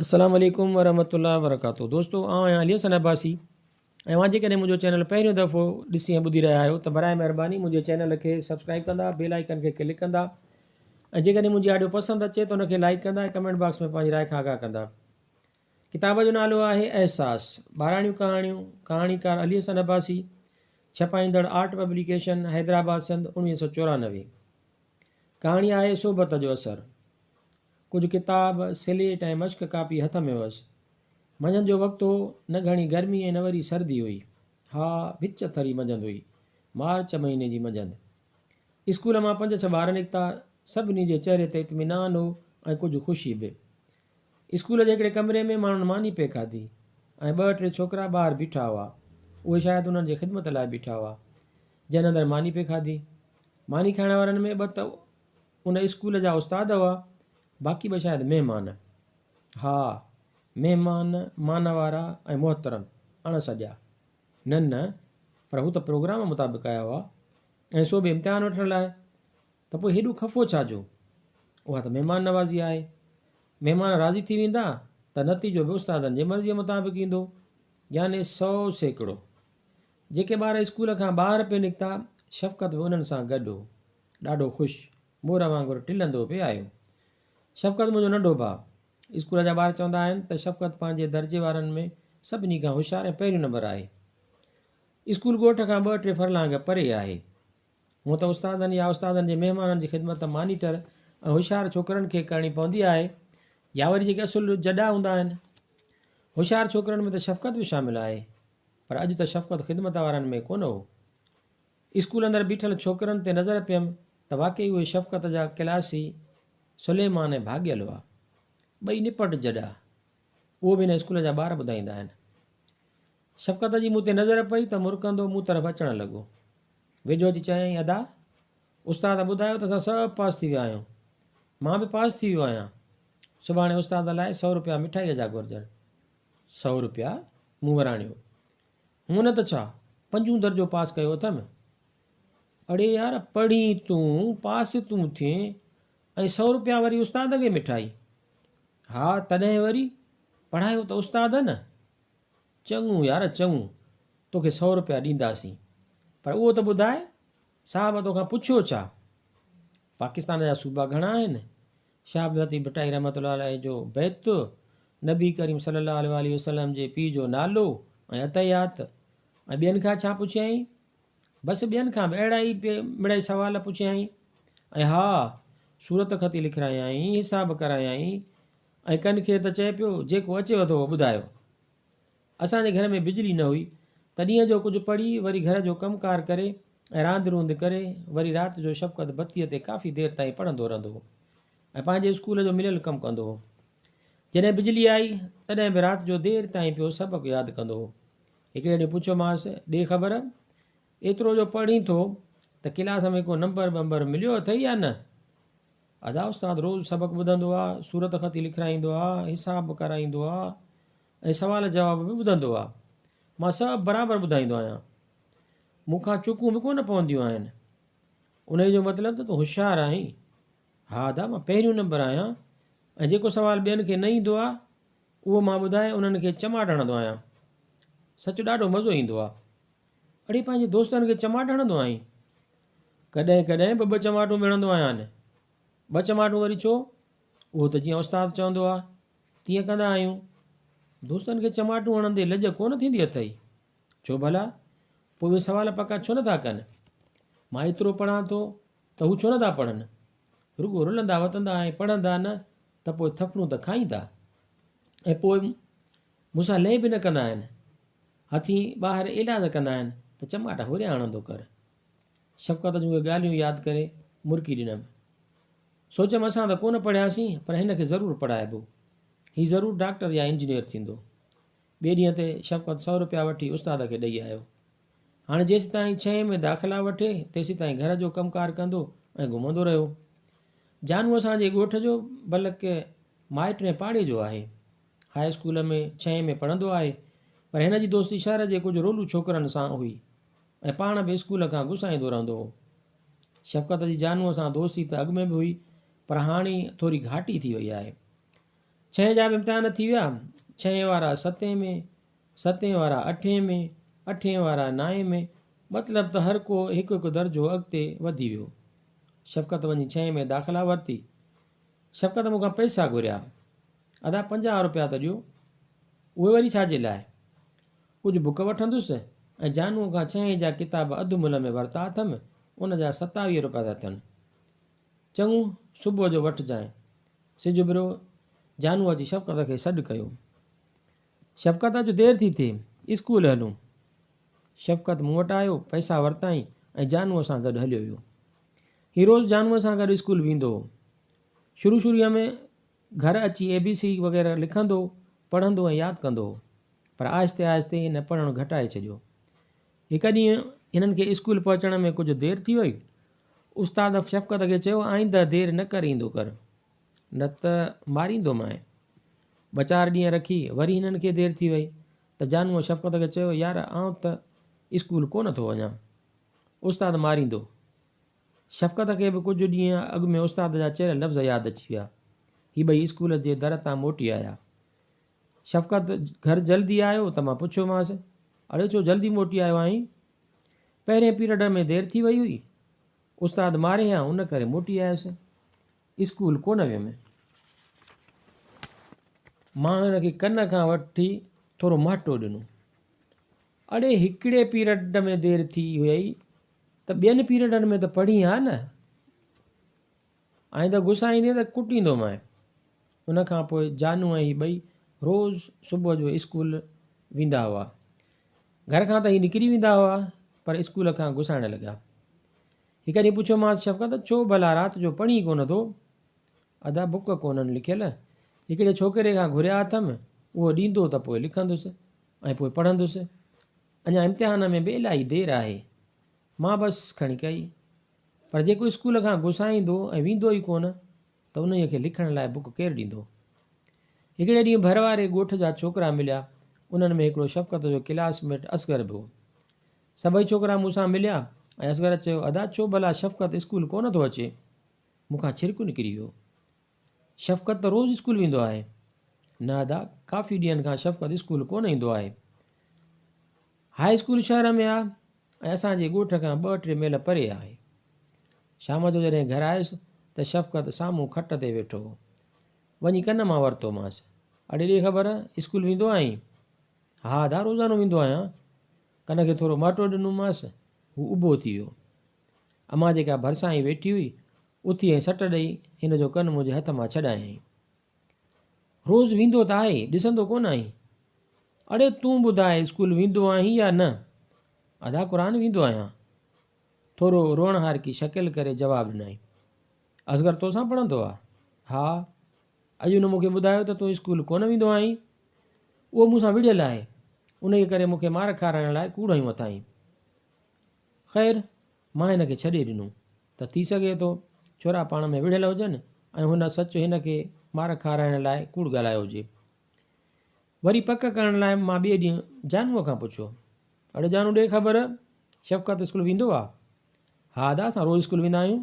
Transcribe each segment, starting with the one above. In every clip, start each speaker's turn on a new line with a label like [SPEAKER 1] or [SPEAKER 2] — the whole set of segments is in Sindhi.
[SPEAKER 1] السلام عليڪم ورحمة الله وبرڪاته دوستو آئون آهيان علي حسن عباسي ۽ اوهان جيڪڏهن منهنجو چينل پهريون دفعو ڏسي ۽ ٻڌي رهيا آهيو ته برائي مهرباني منهنجي چينل کي سبسڪرائب ڪندا بيل آئيڪن کي ڪلڪ ڪندا ۽ جيڪڏهن منهنجي آڊيو پسند اچي ته ان کي لائڪ ڪندا ۽ ڪمينٽ باڪس ۾ پنهنجي راء کان آگاهه ڪندا ڪتاب جو نالو آهي احساس ٻاراڻيون ڪهاڻيون ڪهاڻيڪار علي حسن عباسي ڇپائيندڙ آرٽ پبليڪيشن حيدرآباد سنڌ 1994 ڪهاڻي آهي صحبت جو اثر ڪجهه ڪتاب، سليٽ ۽ مشق ڪاپي هٿ ۾ هئس. منجهند جو وقت هو، نه گهڻي گرمي ۽ نه وري سردي هئي. ها، وچ ٿري منجهند هئي. مارچ مهيني جي منجهند. اسڪول مان پنج ڇهه ٻار نڪتا. سڀني جي چهري تي اطمينان هو ۽ ڪجهه خوشي به. اسڪول جي هڪڙي ڪمري ۾ ماڻهن ماني پئي کاڌي ۽ ٻه ٽي ڇوڪرا ٻاهر بيٺا هئا. اهي شايد انهن جي خدمت لاء بيٺا هئا، جن اندر ماني پئي کاڌي. ماني کائڻ وارن ۾ ٻه ته ان اسڪول جا استاد هئا، باقي ٻه شايد مهمان. ها، مهمان، مان وارا ۽ محترم، اڻ سڏيا. نه نه، پر هو ته پروگرام مطابق آيا هئا ۽ سو به امتحان وٺڻ لاء، ته پوء هيڏو خفو ڇا جو؟ اها ته مهمان نوازي آهي. مهمان راضي ٿي ويندا ته نتيجو به استادن جي مرضيء مطابق ايندو، يعني 100%. جيڪي ٻار اسڪول کان ٻاهر پئي نڪتا، شفقت به انهن سان گڏ هو. ڏاڍو خوش، مور وانگر ٽلندو پئي آيو. شفقت منهنجو ننڍو ڀاء. اسڪول جا ٻار چوندا آهن ته شفقت پنهنجي درجي وارن ۾ سڀني کان هوشيار ۽ پهريون نمبر آهي. اسڪول ڳوٺ کان ٻه ٽي فرلانگ پري آهي. هونء ته استادن يا استادن جي مهمانن جي خدمت مانيٽر ۽ هوشيار ڇوڪرن کي ڪرڻي پوندي آهي يا وري جيڪي اصل جڏا هوندا آهن. هوشيار ڇوڪرن ۾ ته شفقت به شامل آهي. پر اڄ ته شفقت خدمت وارن ۾ ڪونه هو. اسڪول اندر بيٺل ڇوڪرن تي نظر پيم ته واقعي اهي شفقت جا ڪلاسي سليمان ۽ ڀاڳيل هئا. ٻئي نپٽ جڏا. اهو به هن اسڪول جا ٻار ٻڌائيندا آهن. شفقت جي مون تي نظر پئي ته مرڪندو مون طرف اچڻ لڳو. ويجهو اچي چيائين، ادا! استاد ٻڌايو ته اسان سڀ پاس ٿي ويا آهيون. مان به پاس ٿي ويو آهيان. سڀاڻي استاد لاء سئو روپيا مٺائيء جا گهرجن. سئو روپيا؟ مون وراڻيو. هونء نه ته ڇا، پنجون درجو پاس ڪيو اٿم. اڙي يار پڙهين تون، پاس تون ٿئين ۽ سئو روپيا وري استاد کي مٺائي. ها تڏهن وري، پڙهايو ته استاد نه. چڱو يار چڱو، توکي سئو روپيا ڏينداسين. پر اهو ته ٻڌاء، صاحب توکان پڇيو ڇا؟ پاڪستان جا صوبا گهڻا آهن؟ شاهه عبداللطيف ڀٽائي رحمة الله عليه جو بيت، نبي ڪريم صلي الله عليه واٰله وسلم جي پيء جو نالو ۽ التحيات ۽ ٻين کان ڇا پڇيائين؟ بس ٻين کان به اهڙا ئي مڙئي سوال پڇيائين ۽ ها صورتخطي لکرايائين، حساب ڪرايائين ۽ ڪن کي ته چئي پيو جيڪو اچيو ٿو اهو ٻڌايو. اسان جي گهر ۾ بجلي نه هئي ته ڏينهن جو ڪجهه پڙهي وري گهر جو ڪم ڪار ڪري ۽ راند روند ڪري وري رات جو شفقت بتيء تي ڪافي دير تائين پڙهندو رهندو هو ۽ پنهنجي اسڪول جو مليل ڪم ڪندو هو. جڏهن بجلي آئي تڏهن به رات جو دير تائين پيو سبق ياد ڪندو هو. هڪڙي ڏينهن پڇيومانس، ڏي خبر، ايترو جو پڙهين ٿو ته ڪلاس ۾ ڪو نمبر ٻمبر مليو اٿئي يا نه؟ ادا استاد روز سبق ٻڌندو آ، صورتخطي لکرائيندو آ، حساب ڪرائيندو آ ۽ سوال جواب به ٻڌندو آ. مان سڀ برابر ٻڌائيندو آهيان. مون کان چڪون به ڪونه پونديون آهن. انهيء جو مطلب ته تون هوشيار آهين. ها ادا مان پهريون نمبر آهيان ۽ جيڪو سوال ٻين کي نه ايندو آ، اهو مان ٻڌائي انهن کي چماٽ هڻندو آهيان. سچ ڏاڍو مزو ايندو آ. اڙي پنهنجي دوستن کي چماٽ هڻندو آهين؟ ڪڏهن ڪڏهن ٻه ٻه چماٽون به هڻندو آهيان. ٻه چماٽون وري ڇو؟ اهو ته جيئن استاد چوندو آ، تيئن ڪندا آهيون. دوستن کي چماٽون هڻندي لڄ ڪونه ٿيندي اٿئي؟ ڇو ڀلا؟ پوء اهي سوال پڪا ڇو نٿا ڪن؟ مان ايترو پڙهان ٿو ته هو ڇو نٿا پڙهن؟ رڳو رلندا وتندا ۽ پڙهندا نه ته پوء ٿڦڙون ته کائيندا ۽ پوء مون سان لئه به نه ڪندا آهن. هٿين ٻاهر ايلاز ڪندا آهن ته چماٽ هوريان هڻندو ڪر. شفقت جون اهي ڳالهيون ياد ڪري مرڪي ڏنم. سوچيم اسان ته ڪونه پڙهياسين پر هن کي ضرور پڙهائبو. هي ضرور ڊاڪٽر يا انجنيئر ٿيندو. ٻئي ڏينهن تي شفقت سئو رپيا وٺي استاد کي ڏئي آيو. هاڻي جيسيتائين ڇهين ۾ داخلا وٺي تيسيتائين گهر جو ڪم ڪار ڪندو ۽ گهمندو رهيو. جانو اسان جي ڳوٺ جو بلڪ مائٽ ۽ پاڙي جو آهي. هاء اسڪول ۾ ڇهين ۾ پڙهندو آهي پر هن جي دوستي شهر جي ڪجهه رولو ڇوڪرن سان هئي ۽ پاڻ به اسڪول کان گسائيندو رهندو هو. شفقت جي جانوء سان دوستي ته اڳ ۾ به هئي پر هاڻي ٿوري گهاٽي ٿي وئي آهي. ڇهين جا به امتحان ٿي ويا. ڇهين وارا ستين ۾، ستين وارا اٺين ۾، اٺين وارا نائين ۾، مطلب ته هر ڪو هڪ هڪ درجو اڳتي وڌي ويو. شفقت وڃي ڇهين ۾ داخلا ورتي. شفقت مون کان پئسا گهريا. ادا 50 روپيا ته ڏيو. اهي وري ڇا جي لاء؟ ڪجهه بڪ وٺندس ۽ جانوء کان ڇهين جا ڪتاب اڌ ملهه ۾ ورتا اٿم، ان جا 27 روپيا ٿا ٿين. چڱو، صبح جو وٺجانء. سج اڀريو، جانوء اچي شفقت کي سڏ ڪيو. شفقت اچ دير ٿي ٿئي، اسڪول هلون. شفقت مون وٽ آيو، پئسا ورتائين ۽ جانوء سان گڏ هليو ويو. هي روز جانوء سان گڏ اسڪول ويندو هو. شروع شروع ۾ گهر اچي اي بي سي وغيره لکندو، پڙهندو ۽ ياد ڪندو هو. پر آهستي آهستي هن پڙهڻ گهٽائي ڇڏيو. هڪ ڏينهن هنن کي اسڪول پهچڻ ۾ ڪجهه دير ٿي وئي. استاد شفقت کي چيو، آئنده دير نه ڪر ايندو ڪر، نه ته ماريندومانء. ٻه چار ڏينهن رکي وري هنن کي دير ٿي وئي ته جانوء شفقت کي چيو، يار آئون ته اسڪول ڪونه ٿو وڃان. استاد ماريندو. شفقت کي به ڪجهه ڏينهن اڳ ۾ استاد جا چيل لفظ ياد اچي ويا. هي ٻئي اسڪول جي در تان موٽي آيا. شفقت گهر جلدي آيو ته مان پڇيومانس، اڙي ڇو جلدي موٽي آيو آهين؟ پهرين پيريڊ ۾ دير ٿي وئي هئي. استاد ماري ها ان ڪري موٽي آيس. اسڪول ڪونه ويم. مان هن کي ڪن کان وٺي ٿورو مهٽو ڏنو. اڙي هڪڙي پيريڊ ۾ دير ٿي هئي ته ٻين پيريڊن ۾ ته پڙهين ها نه. آئنده گسائيندين ته ڪٽيندومانء. ان کان پوء جانو ۽ هي ٻئي روز صبح جو اسڪول ويندا هئا. گهر کان ته هي نڪري ويندا هئا پر اسڪول کان گسائڻ لڳا. هڪ ڏينهن پڇيومانس شفقت ڇو ڀلا رات جو پڙهين ڪونه ٿو؟ ادا بڪ ڪونهن لکيل. هڪڙي ڇوڪري کان گهريا اٿم، اهو ڏيندو ته پوء لکندس ۽ پوء پڙهندس. اڃا امتحان ۾ به الاهي دير آهي. مان بس کڻي ڪئي. پر جيڪو اسڪول کان گسائيندو ۽ ويندو ئي ڪونه ته انهيء کي لکڻ لاء بڪ ڪير ڏيندو؟ هڪڙي ڏينهن ڀر واري ڳوٺ جا ڇوڪرا مليا. انهن ۾ هڪڙو شفقت جو ڪلاس ميٽ اصغر به هو. سڀئي ڇوڪرا مون سان مليا ۽ اصغر چيو، ادا ڇو ڀلا شفقت اسڪول ڪونه ٿو اچي؟ مون کان ڇرڪ نڪري ويو. شفقت ته روز اسڪول ويندو آهي. نه ادا، ڪافي ڏينهن کان شفقت اسڪول ڪونه ايندو آهي. هاء اسڪول شهر ۾ آ ۽ اسان جي ڳوٺ کان ٻه ٽي ميل پري آهي. شام جو جڏهن گهر آيس ته شفقت سامهون کٽ تي ويٺو هو. وڃي ڪن مان ورتومانس. اڙي ڏي خبر، اسڪول ويندو آهين؟ ها ادا، روزانو ويندو آهيان. ڪن کي ٿورو مهٽو ڏنومانس، هو اڀو ٿي ويو. امان جيڪا ڀرسان ئي ويٺي هئي، اٿي ۽ سٽ ڏئي هن جو ڪن منهنجي هٿ مان ڇڏايائين. روز ويندو ته آهي، ڏسندو ڪونه آهين؟ اڙي تون ٻڌاء اسڪول ويندو آهين يا نه؟ ادا قرآن ويندو آهيان. ٿورو روئڻهارڪي شڪل ڪري جواب ڏنائين. اصغر توسان پڙهندو آ؟ ها. اڄ هن مون کي ٻڌايو ته تون اسڪول ڪونه ويندو آهين. اهو مون سان وڙهيل آهي، انهيء ڪري مون کي مار کارائڻ لاء ڪوڙ هنيون اٿائين. خير، مان هن کي ڇڏي ڏنو ته ٿي سگهي ٿو ڇورا پاڻ ۾ وڙهيل هجن ۽ هن سچ هن کي مار کارائڻ لاء ڪوڙ ڳالهايو هجي. وري پڪ ڪرڻ لاء مان ٻئي ڏينهن جانوء کان پڇيو، اڙي جانو ڏي خبر، شفقت اسڪول ويندو آ؟ ها ادا اسان روز اسڪول ويندا آهيون.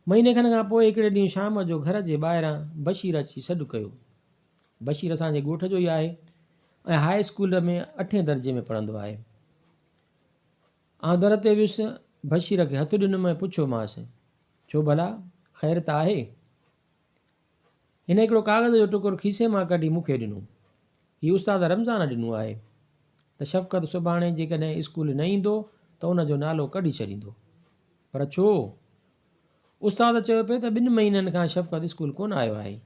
[SPEAKER 1] مهيني کن کان پوء هڪڙي ڏينهن شام جو گهر جي ٻاهران بشير اچي سڏ ڪيو. بشير اسان جي ڳوٺ جو ئي آهي ۽ هاء اسڪول ۾ اٺين درجي ۾ پڙهندو آهي. آئون در تي ويس، بشير کي هٿ ڏنم ۽ پڇيومانس، ڇو ڀلا، خير ته آهي؟ هن هڪڙو ڪاغذ جو ٽڪر کيسي مان ڪڍي مون کي ڏنو. هي استاد رمضان ڏنو آهي ته شفقت سڀاڻي جيڪڏهن اسڪول نه ايندو ته ان جو نالو ڪڍي ڇڏيندو. پر ڇو؟ استاد چيو پئي ته ٻن مهينن کان شفقت اسڪول ڪونه آيو آهي.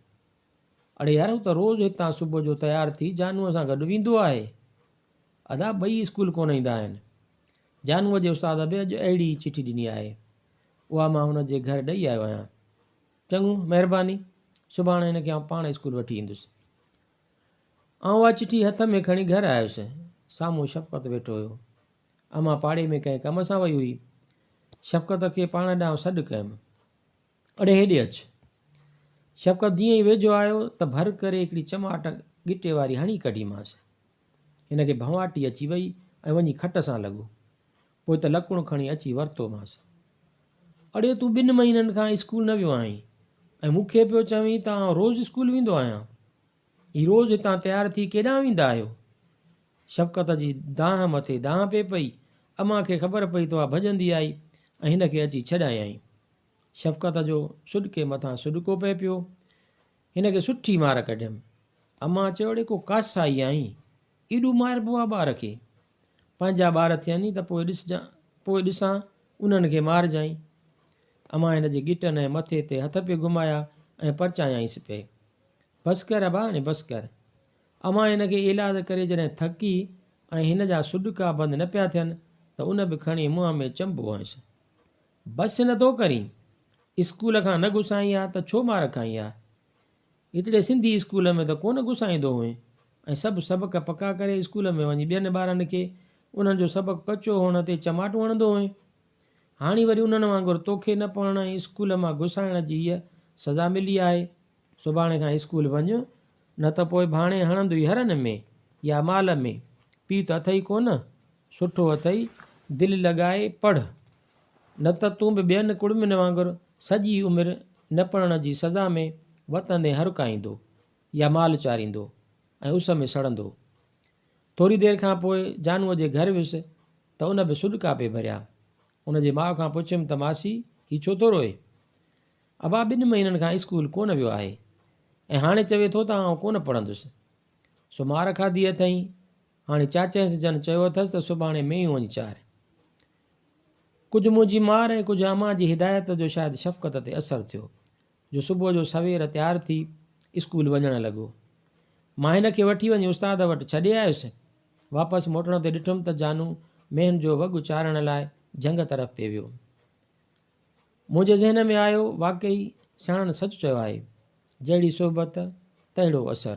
[SPEAKER 1] اڙي يار هو ته روز هتان صبح جو تيار ٿي جانوء سان گڏ ويندو آهي. ادا ٻئي اسڪول ڪونه ايندا آهن. جانوء جي استاد به اڄ اهڙي ئي چٺي ڏني آهي. اها مان هن جي گهر ڏئي آيو آهيان. چڱو، مهرباني. سڀاڻي هن کي آئون پاڻ اسڪول وٺي ايندس. آئون اها چٺي هٿ ۾ کڻي گهر آيس. سامهون شفقت ويٺو هيو. امان پاڙي ۾ ڪنهن ڪم سان وئي هئي. شفقت کي پاڻ ڏانهن سڏ ڪيم. اڙي هيڏي اچ. شفقت جيئن ئي ويجهو آيو ته ڀر ڪري هڪڙي چماٽ ڳٽي واري هڻي ڪڍيمانس. هن کي ڀنواٽي اچي وئي ۽ وڃي کٽ سان لڳو. پوء ته لڪڻ کڻي اچي ورتومانس. اڙي تون ٻن مهينن کان اسڪول نه ويو آهين ۽ مون کي پيو چوين ته آئون روز اسڪول ويندو آهيان. هي روز هتان تيار ٿي ڪيڏانهن ويندا آهيو؟ شفقت جي دانهن مٿي دانهن پئي پئي. امان کي خبر پئي ته اها ڀڄندي آئي ۽ هن کي اچي ڇڏايائين. شفقت جو سڏڪي مٿان سڏڪو پئي پيو. هن کي سٺي مار ڪڍيم. امان چيو اڙي ڪو ڪاسائي آهين، ايڏو ماربو آ ٻار کي. پنهنجا ٻار ٿين ته پوء ڏسجان، پوء ڏسان انهن کي مارجائين. امان هن جي ڳٽن ۽ مٿي تي هٿ پئي گهمايا ۽ پرچايائينس پئي. بس ڪر ابا هاڻي بس ڪر. امان هن کي ايلاز ڪري جڏهن ٿڪي ۽ هن جا سڏڪا بند نه پيا ٿين ته ان به کڻي منهن ۾ چنبو هنيس. بس نه ٿو ڪرين. اسڪول کان نه گسائين ها ته ڇو مار کائين ها. هتڙي سنڌي اسڪول ۾ ته ڪونه گسائيندو هئين ۽ سڀ سبق پڪا ڪري اسڪول ۾ وڃي ٻين ٻارن کي انهن جو سبق ڪچو هئڻ تي چماٽون هڻندو هئين. هاڻي وري انهن وانگر توکي نه پڙهڻ ۽ اسڪول مان گسائڻ جي هيء سزا ملي آهي. سڀاڻي کان اسڪول وڃ، نه ته پوء ڀاڻي هڻندوئي هرن ۾ يا مال ۾. پيء ته اٿئي ڪونه، سٺو اٿئي، دل لڳائي پڙهه. نه ته تون به ٻين ڪڙمين وانگر سڄي عمر نه پڙهڻ جي سزا ۾ وتندين هر ڪاهيندو يا مال چاريندو ۽ اس ۾ سڙندو. ٿوري دير کان پوء جانوء جي گهر ويس ته ان به سڏڪا پئي ڀريا. ان جي ماء کان پڇيم ته ماسي هي ڇو ٿو روئي؟ ابا ٻن مهينن کان اسڪول ڪونه ويو آهي ۽ هاڻي چوي ٿو ته آئون ڪونه پڙهندس. سو مار کاڌي اٿئين. هاڻي چاچهنس جن چيو اٿس ته سڀاڻي مينهن وڃي چار. ڪجهه منهنجي مار ۽ ڪجهه امان جي هدايت جو شايد شفقت تي اثر ٿيو جو صبح جو سوير تيار ٿي اسڪول وڃڻ لڳو. مان هن کي وٺي وڃي استاد وٽ ڇڏي آيس. واپس موٽڻ تي ڏٺم ته جانو مينهن جو وڳ چارڻ لاء جهنگ طرف پئي ويو. منهنجي ذهن ۾ آيو، واقعي سياڻن سچ چيو آهي، جهڙي صحبت تهڙو اثر.